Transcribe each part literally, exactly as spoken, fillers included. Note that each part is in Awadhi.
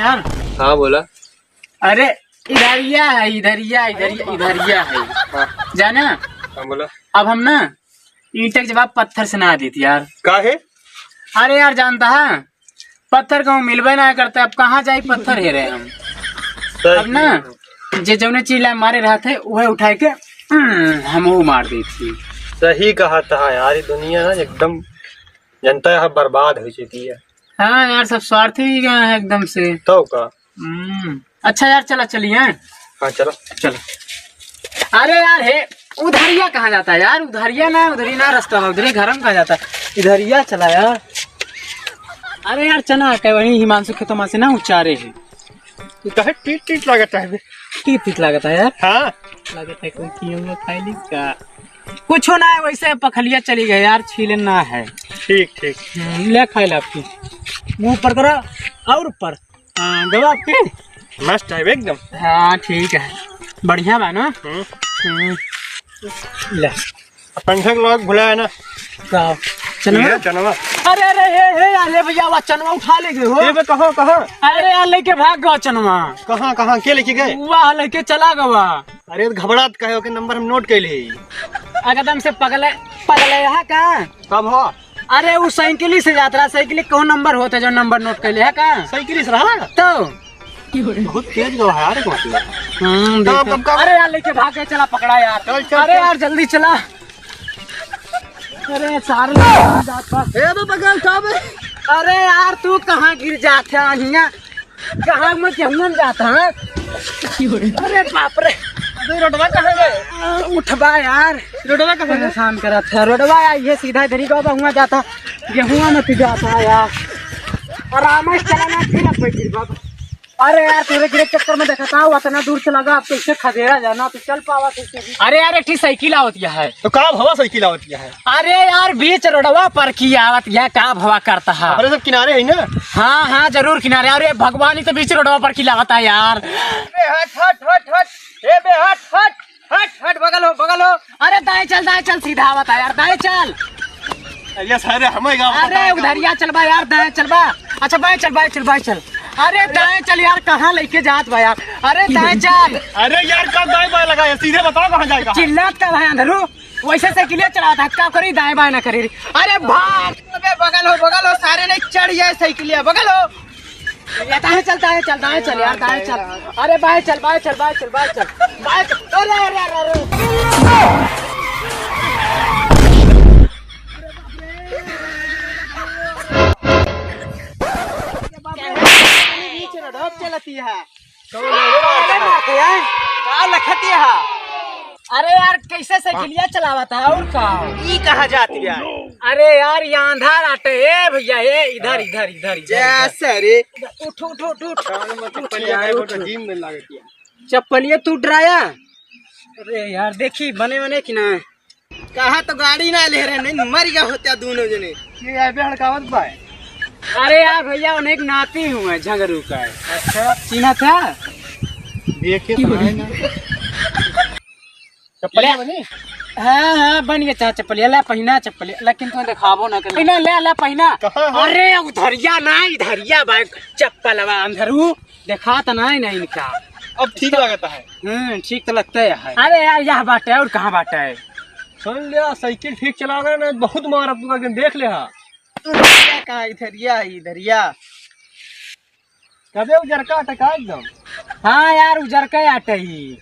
यार। हाँ, बोला। अरे, इधरिया है, इधरिया, इधरिया, इधरिया है। हाँ। जाना? हाँ, बोला। अब हम ना ईंट के जवाब पत्थर से ना देती यार। काहे? अरे यार, जानता है, पत्थर कहूँ मिलबे ना करता, अब कहाँ जाई पत्थर हेरे हम। सही अब ना, है। जे जौने चीज ला मारे रहत है, उहे उठाए के, हम्म, हमहू मार देती। सही कहा था यार, ये दुनिया ना एकदम जनता यहाँ बर्बाद हो चुकी है। हाँ यार, सब स्वार्थी ही गया है एकदम से। तो का? हम्म, अच्छा यार, चला चलिए। हाँ, चलो। चलो। अरे यार, हे, उधरिया कहाँ जाता है यार? उधरिया ना, उधरी ना रास्ता बा, उधरी घर में कहाँ जाता है? इधरिया चला यार। अरे यार, चना के वही हिमांशु खेतवा से ना उचारे है। तू कहे टीट टीट लागत है बे? टीट टीट लागत है यार। हाँ। लागत है कोई कियोंगे खाई ली का? कुछो ना है, वैसे पखलिया चली गई यार, छीले ना है। ठीक, ठीक। हम्म, ले खाई ला आपकी। मुंह ऊपर करो और ऊपर। हाँ, गवा आपके? मस्त है एकदम। हाँ, ठीक है, बढ़िया बा ना? हम्म। हम्म। ले। पंखा के लगा भुलाया ना। का? चनवा? ये चनवा। अरे, अरे, हे, हे, यार, ले भैया, वा चनवा उठा ले गए हो। ये बे, कहाँ, कहाँ? अरे यार, लेके भाग गवा चनवा। कहाँ, कहाँ? के लेके गए? वा लेके चला गवा। अरे, तो घबरात काहे हो के नंबर हम नोट कैले ही। एकदम से पगले, पगले है का? कब हो? अरे, उ साइकिल से जात रहा, साइकिल कौन नंबर होता है जो नंबर नोट कैले है का? साइकिल से रहा? तो बहुत तेज गवा है यार, एक मतलब। हम्म, तब, देखो। तब, तब। अरे यार, लेके भाग गए, चला पकड़ा यार। चल, चल, अरे चल। यार, जल्दी चला। अरे सारे लोग जात बा। ए बे बगल का बे? अरे यार, तू कहाँ गिर जात है हियाँ? कहाँ में केहूँ जात है? अरे बाप रे। अबे रोडवा कहाँ बे? उठबा यार। रोडवा कहाँ बे? परेशान करत है। रोडवा यार, ये सीधा इधर ही गवा, हुआ जाता। गेहुआ में तू जाता है यार। आराम से चला ना, फिर अब बैठ बाबा। अरे यार, तेरे गिरे चक्कर में देखा था, वो इतना दूर से लगा, अब कैसे खदेड़ा जाना, तू चल पावा कैसे भी। अरे यार, एक ठी साइकिल आवत है। तो का भवा साइकिल आवत है? अरे यार, बीच रोडवा पर की आवत है, का भवा करता है? अरे सब किनारे है ना? हाँ, हाँ, जरूर किनारे। अरे भगवान ही तो बीच रोडवा पर की लावत है यार। बे हट, हट, हट, हट। ए बे हट, हट, हट, हट, बगल हो, बगल हो। अरे दाएं चल, दाएं चल, सीधा आवत है यार, दाएं चल। अरे सारे हमें गाँव अरे उधरिया चलबा यार, दाएं चलबा। अच्छा, बाएं चल, बाएं चल, बाएं चल। अरे दाएं चल यार, कहाँ लेके जात बा यार? अरे दाएं चल। अरे यार, कब दाएं बाएं लगा है? सीधे बताओ कहाँ जाएगा? चिल्लात का भाई अंधरू, वैसे साइकिलिया चलावत है, का करी, दाएं बाएं ना करी रे। अरे भाग। अबे बगल हो, बगल हो, सारे नहीं चढ़ जाए साइकिलिया, बगल हो। ये दाएं चल, दाएं चल, दाएं चल यार, दाएं चल। अरे बाएं चल, बाएं चल, बाएं चल, बाएं चल, बाएं चल। अरे, अरे, अरे, अरे। बीच रोड चलती है। का लखतिया है? अरे यार, कैसे साइकिलिया चलावत है और का? ई कहाँ जात है? अरे यार, ये अंधार आटे। ए भैया, ए, इधर, इधर, इधर, इधर, इधर। जैसे रे। उठ, उठ, उठ, उठ। कान में चप्पलिया उठ, है, उठ। तो जीम में लागत है। चप्पलिया टूट रहा है। अरे यार, देखी, बने, बने कि ना? कहा तो गाड़ी ना ले रहे, नहीं मर गया होता दोनों जने। ये आबे हड़कावत बा। अरे यार भैया, उन्हें एक नाती हुआ है, झगड़ू का है। अच्छा। चिन्हा था? देखे तो है ना। चप्पलिया ले। बनी? हाँ, हाँ, बन गया चाचा चप्पलिया। ले पहिना चप्पलिया, लेकिन तुम्हें दिखाबो ना कर। पहिना, ले, ले पहिना। कहाँ है? अरे, उधरिया ना, इधरिया बा चप्पलवा अंधरू। देखा तो ना, ना इनका। अब ठीक लगता है। हम्म, ठीक तो लगता है। अरे यार, यह बात है, और कहाँ बात है? सुन लिया, साइकिल ठीक चलावे ना, बहुत मारब तू, देख ले हा। उधरिया कहाँ, इधरिया, इधरिया। कबे उजरका आटे का एकदम? हाँ यार, उजरका आटे ही।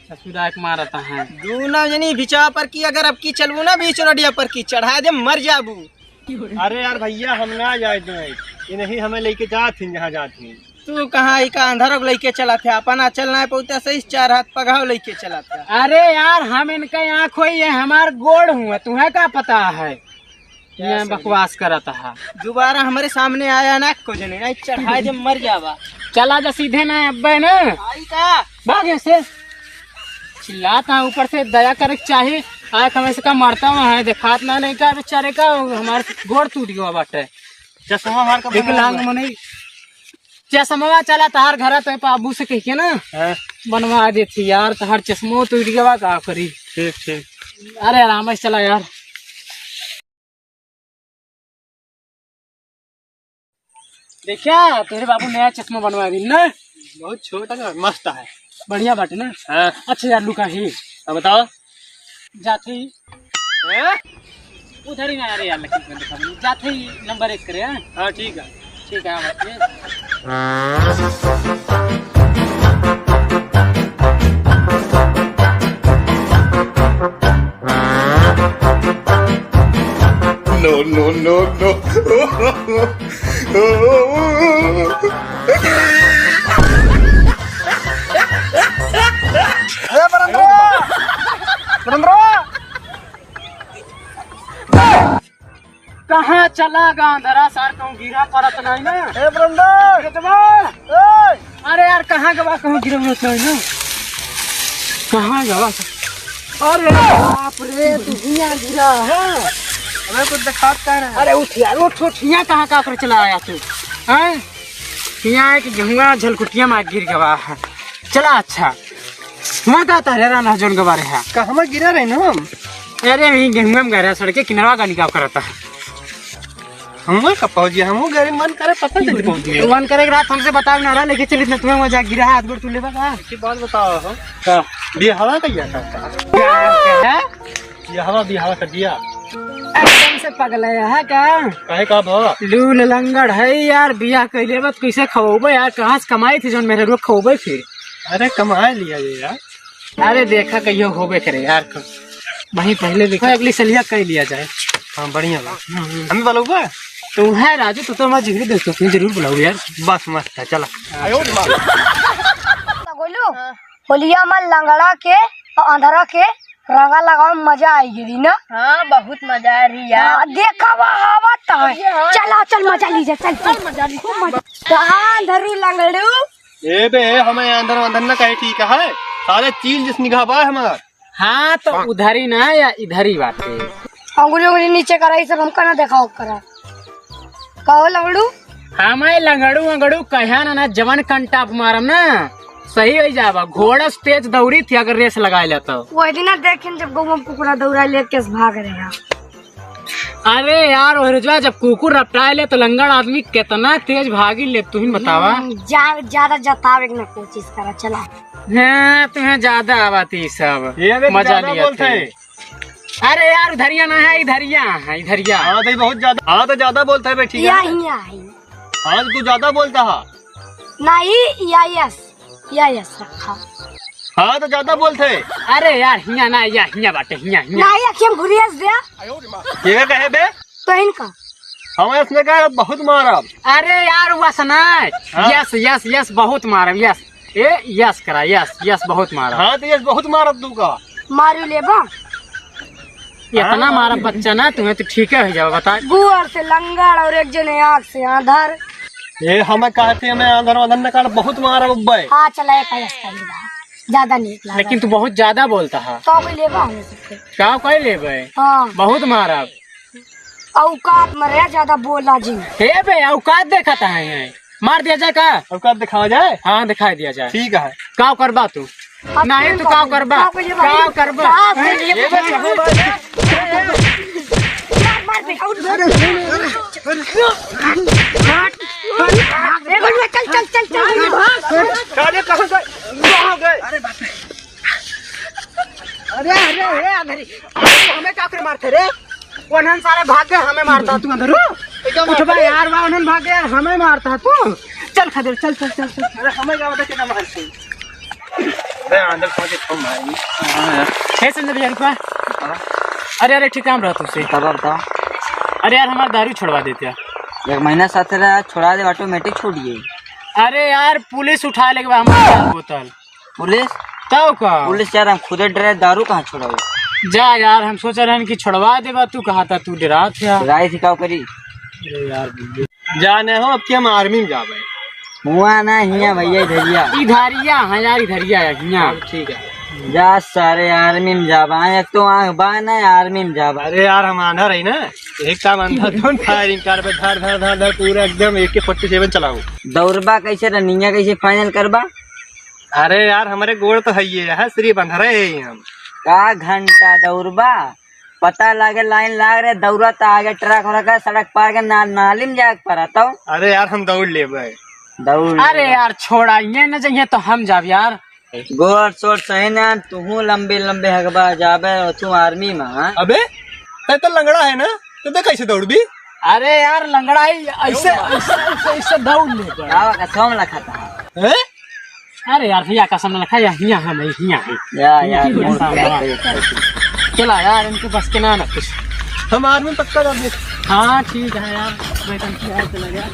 ससुरा एक मारता है। दूना जनी बिचा पर की, अगर अब की चलबू ना बीच रोडिया पर की, चढ़ा दे, मर जाबू। अरे यार भैया, हम ना जाए दें, ये नहीं हमें लेके जात ही जहाँ जात ही। तू कहाँ ही का अंधार को लेके चला था, अपना चल ना पौता सही, चार हाथ पगाव लेके चला था। अरे यार, हम इनका आँख होई, ये हमार गोड़ हुआ, तुम्हें का पता है? ये बकवास करत हा। दोबारा हमरे सामने आया ना को जने, नहीं चढ़ाए दे, मर जावा। चला जा सीधे ना अब्बे ना। आई का? भाग यहाँ से। चिल्लात हा ऊपर से, दया करे के चाही। आए कम से कम मरता हुआ है, देखात ना नहीं का बेचारे का, हमार गोड़ टूट गवा बाटे। चश्मा हमार का विकलांग बनवा। मनई। चश्मा चला तहार घर पे बाबू से कह के ना। हाँ। बनवा देती यार, तहार चश्मो टूट गवा, का करी? ठीक, ठीक। अरे आराम से चला यार। देखा, तोहरे बाबू नया चश्मा बनवा दी ना। बहुत छोटा ना, मस्त है। बढ़िया बाटे ना? हाँ। अच्छा यार, लुका ही। हाँ, बताओ। जाते ही। हैं? उधर ही ना, अरे यार, लेकिन मैं दिखा दूँ। जाते ही नंबर एक करे, हाँ? हाँ, ठीक है। ठीक है, हाँ, बात ये। No, no, no, no। ए, बरंद्रवा! बरंद्रवा! कहाँ चला गा अंधरा सार, कहूँ गिरा पड़त नहीं ना। ए, बरंद्र! ए! अरे यार, कहाँ गवा, कहूँ गिरा पड़त नहीं ना। कहाँ गवा? अरे बाप रे, तू हियाँ गिरा है। अबे कुछ देखात का रहा है? अरे उठ यार, उठ, उठ, हियाँ कहाँ का कर चला आया तू? हैं? हियाँ एक गेहुआ झलकुटिया में गिर गवा है। चला अच्छा। हुआ का तहरे रहना जोन के बारे है? कहवा गिरा रहे ना हम? अरे वही गेहुआ में गिरा, सड़क के किनारा का निकाल करता है। हम का पहुँच गया, हम गरीब मन करे पता नहीं पहुँच गया। मन करे कि रात हमसे बताओ ना रहा, लेके चलित ना तुम्हें मजा गिरा है, हाथ गोड़ तू लेबा का? की बात बताओ हो? का? बियाहवा का या का? का है? बियाहवा, बियाहवा का बिया। एकदम से पगला है का? काहे का भवा? लूल लंगड़ है यार, बियाह कैले बा त कैसे खवोबे यार? कहाँ से कमाई थी जोन मेरे रोक खवोबे फिर? अरे कमाए लिया ये यार। अरे देखा कहियो होबे करे यार। वहीं पहले देखा अगली सलिया कर लिया जाए। हाँ बढ़िया बा। हम्म, हम्म। हमें बोलौबा? तू है राजू, तू तो हमारा जिगरी दोस्त हो, तू जरूर बुलाओ यार। बस मस्त है, चला। गोलू, होलिया में लंगड़ा के और अंधरा के रंगा लगावे में मजा आई गिरी ना। हाँ, बहुत मजा आ रही यार। हाँ, देखा बा, आवत है। हाँ। चला, चल मजा लीजिए, चल, चल। मजा ली, खूब मजा। कहाँ अंधरू लंगड़ू? ए बे, हमें अंदर अंदर न कहे ठीक है, सारे चील जिस निगाह बा हमार। हाँ, तो उधर ही ना या इधर ही बात है। अंगुली उंगली नीचे करा, ई सब हमका ना देखाओ करा। कहो लंगड़ू? हमें लंगड़ू अंगड़ू कहा ना, ना जवन कंटाप मारम ना, सही हो जावा। घोड़ा से तेज दौड़ी थी अगर रेस लगाए ले तो। वही दिन ना देखें जब गौवा में कुकुरा दौड़ा ले केस भाग रहे हैं। अरे यार, ओह रोजवा जब कुकुर रपटाए ले तो लंगड़ आदमी कितना तेज भागी ले, तू ही बतावा। हम्म, जा-, ज्यादा जतावे के ना कोशिश करा, चला। हाँ, तुम्हें ज्यादा आवत ई सब। ये देख, मजा ज्यादा लिया बोलते थे। हैं। अरे यार, इधरिया ना है, इधरिया है, इधरिया। हाँ, तो ये बहुत ज्यादा, हाँ, तो ज्यादा बोलता है बे, ठीक है। या ही, या ही। हाँ, तो तू ज्यादा बोलता है। नहीं, या यस, या यस रखा। हाँ, तो ज्यादा बोलते हैं। अरे यार, हिया ना, या हिया बाटे, हिया, हिया। नहीं, अखियम घुरियस दे। ये क्या कहे बे? तो इनका। हम इसने कहा बहुत मारब। अरे यार, वस ना। हाँ। यस, यस, यस, बहुत मारब, यस। ए, यस करा, यस, यस, बहुत मारा। हाँ, तो यस बहुत मारा तू का। मारी लेबा। इतना हाँ। मारा बच्चा ना, तुम्हें तो ठीक है हो जावा, बता। गुअर से लंगड़ और एक जने आँख से आंधर। ए, हमें कहते हैं, हमें आंधर वांधर न कर, बहुत मारा बब्बे। हाँ, चला, एक यस कर लेबा। ज्यादा नहीं लगा। लेकिन तू बहुत ज्यादा बोलता है। तो भी लेबा हमें सबके। क्या कोई लेबे? हाँ। बहुत मारा। औकात में रह, ज्यादा बोला जी। हे बे, औकात देखा था है, मार दिया जाए का? औकात दिखावा जाए? हाँ, दिखाई दिया जाए। ठीक है। का करबा तू? अब नहीं, तू तू का का करबा? का करबा? का करबा? का हैं? करबा? ये बे, कहाँ बा? मार, मार बे, और मार। ए, बलुआ, चल, चल, चल, चल, बलुआ। अरे, कहाँ गए? कहाँ गए? अरे बाप रे। अरे, अरे, अरे, अरे, अरे, हमें का करे मारते रे? उन्हन सारे भाग गए, हमें मारता तू अंदर। एकदम उठबा यार, बा, उन्हन भाग गए यार, हमें मारता तू। चल खदेड़, चल, चल, चल, चल। अरे, हमें का बता कितना मारते? अरे, अंदर पहुंचे, खूब मारेंगे। हाँ यार। हे संजय भैया, रुका। हाँ। अरे, अरे, ठीक काम रहा तुझसे। बताओ, बताओ। अरे यार, हमारा दारू छोड़वा देते यार। एक महीना साथ रहा, छोड़ा दे, automatic छोड़िए। अरे यार, पुलिस उठा लेके बा हमारा बोतल। पुलिस? तब का? पुलिस यार, हम खुदे डरे, दारू कहाँ छोड़ावे? जा यार, हम सोच रहे हैं कि छोड़वा देबा, तू कहा था तू डरात है। डराई थी, का करी? अरे यार, जाने हो, अब के हम army में जाबे। हुआ ना, हिया भैया, इधरिया। इधरिया, हाँ यार, इधरिया है, हिया। ठीक है। जा सारे army में जाबा, एक तो आँख बा ना, army में जाबा। अरे यार, हम आंधर है ना, एक काम अंदर तुम firing करबे, धर, धर, धर, धर, पूरा एकदम AK forty seven चलाओ। दौड़बा कैसे, running कैसे final करबा? अरे यार, हमारे गोड़ तो है ये है, सिर्फ अंधरे है हम। का घंटा दौड़बा? पता लागे लाइन लाग रहे, दौड़त आगे ट्रक हो रखा, सड़क पार के ना, नाली में जाके पड़ा तो। अरे यार, हम दौड़ लेबे। दौड़ अरे लेबे। यार, छोड़ा, ये न जइहे तो हम जाब यार। गोर सोर सही ना, तुहू लंबे लंबे हगबा जाबे और तू आर्मी में, हाँ? अबे, तै तो लंगड़ा है ना, तो तै कैसे दौड़बी? अरे यार, लंगड़ा ही ऐसे, ऐसे, ऐसे, ऐसे दौड़ ले। का कसम लखा था? हैं? अरे यार, हिया कसम लखा, या हिया हम है, हिया है। या, या, हिया मूड़ साला। पे बैठे हैं। चला यार, इनके बस के ना, ना कुछ। हम आर्मी पक्का कर दे। हाँ, ठीक है यार, मैं कल से यार चला गया।